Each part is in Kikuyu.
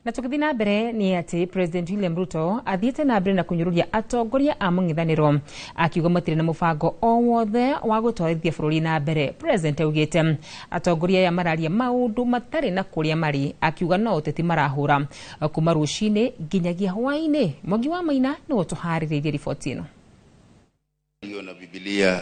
Na tũgĩthiĩ na mbere nĩ atĩ President William Ruto athiĩte na mbere na kũnyũrũria atongoria a mũng'ethanĩro, akiuga matirĩ na mũbango o wothe wa gũtwarithia bũrũri na mbere. President augĩte atongoria aya mararia maũndũ matarĩ na kũrĩa marĩ, akiuga no ũteti marahũra kuma rũcinĩ nginyagia hwaĩ-inĩ. Mwangi wa Maina nĩwe ũtũharĩrĩirie riboti ĩno.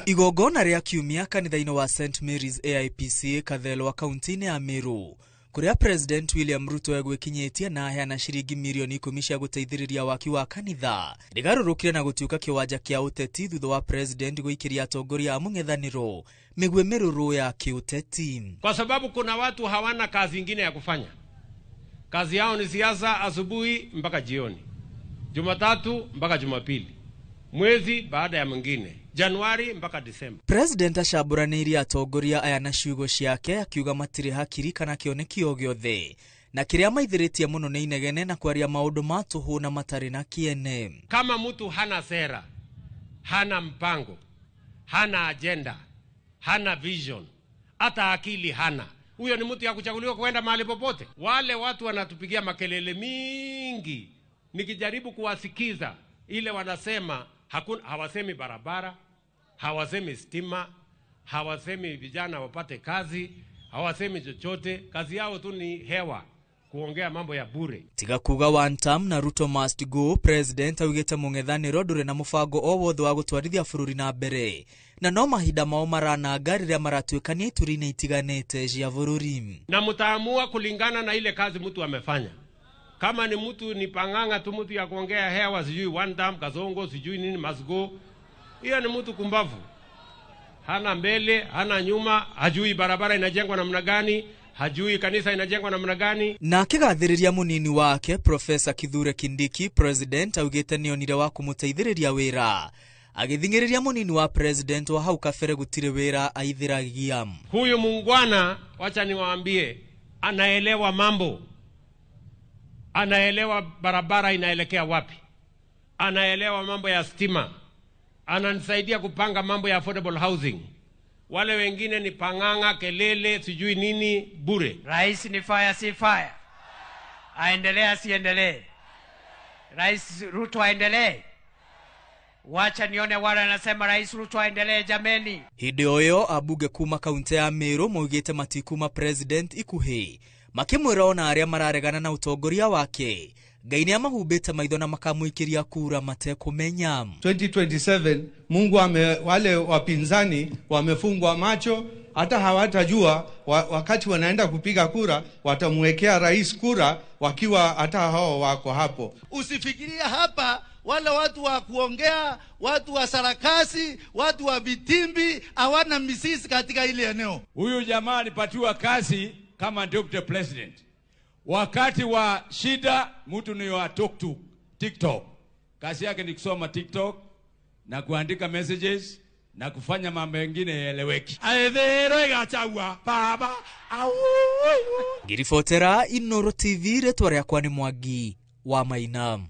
Igongona rĩa kiumia kanitha-inĩ wa St Mary's AIPCA Kathelwa kaunti-inĩ ya Meru, kuria President William Ruto egwikinyĩtie na aheana ciringi mirioni 10 cia gũteithĩrĩria waki wa kanitha, rĩgarũrũkire na gũtuĩka kĩwanja kĩa ũteti thutha wa President gũikĩria atongoria a mũng'ethanĩro mĩguĩ mĩrũrũ ya kĩũteti. Kwa sababu kuna watu hawana kazi ingine ya kufanya, kazi yao ni siasa asubuhi mpaka jioni, Jumatatu mpaka Jumapili, mwezi baada ya mwingine, Januari mpaka Disemba. President acambũranĩirie atongoria aya na ciugo ciake, akiuga matirĩ hakiri kana kĩoneki o gĩothe, na kĩrĩa maithĩrĩtie mũno nĩ inegene na kwaria maũndũ ma tũhũ na matarĩ na kĩene. Kama mtu hana sera, hana mpango, hana agenda, hana vision, hata akili hana, huyo ni mtu ya kuchaguliwa kwenda mahali popote? Wale watu wanatupigia makelele mingi, nikijaribu kuwasikiza ile wanasema, hakuna, hawasemi barabara, hawasemi stima, hawasemi vijana wapate kazi, hawasemi chochote. Kazi yao tu ni hewa, kuongea mambo ya bure. Tiga kuga one term na Ruto must go, President augĩte mũng'ethanĩro ndũrĩ na mũbango o wothe wa gũtwarithia bũrũri na mbere, na no mahinda mao marananga rĩrĩa maratuĩkania ituri-inĩ itiganĩte cia bũrũri. Na mtaamua kulingana na ile kazi mtu amefanya. Kama ni mtu ni panganga tu, mtu ya kuongea hewa, sijui one term, Kasongo, sijui nini must go, hiyo ni mtu kumbavu. Hana mbele, hana nyuma, hajui barabara inajengwa namna gani, hajui kanisa inajengwa namna gani. Na akĩgathĩrĩria mũnini wake Profesa Kithure Kindiki, President augĩte nĩonire wa kũmũteithĩrĩria wĩra, agĩthing'ĩrĩria mũnini wa President wa hau kabere gũtirĩ wĩra aithĩragia. Huyu muungwana, wacha niwaambie, anaelewa mambo, anaelewa barabara inaelekea wapi, anaelewa mambo ya stima, ananisaidia kupanga mambo ya affordable housing. Wale wengine ni panganga, kelele, sijui nini, bure. Rais ni fire, si fire? Aendelee asiendelee? Rais Ruto aendelee? Wacha nione wale wanasema Rais Ruto aendelee jameni. Hĩndĩ o ĩyo ambunge kuma kaunti ya Meru maugĩte matikuma President ikuhĩ, makĩmwĩra ona arĩa mararegana na ũtongoria wake Ngai nĩamahumbĩte maitho na makamũikĩria kura matekũmenya. 2027 Mungu wale wapinzani wamefungwa macho, hata hawatajua wakati wanaenda kupiga kura watamwekea rais kura wakiwa hata hao wako hapo. Usifikirie hapa wale watu wa kuongea, watu wa sarakasi, watu wa vitimbi hawana mizizi katika ile eneo. Huyu jamaa alipatiwa kazi kama deputy president. Wakati wa shida mtu ni wa talk to TikTok. Kazi yake ni kusoma TikTok na kuandika messages na kufanya mambo mengine yaeleweki. Aethero igachagua baba au. Ngiribotera Inooro TV, rĩtwa rĩakwa nĩ Mwangi wa Maina.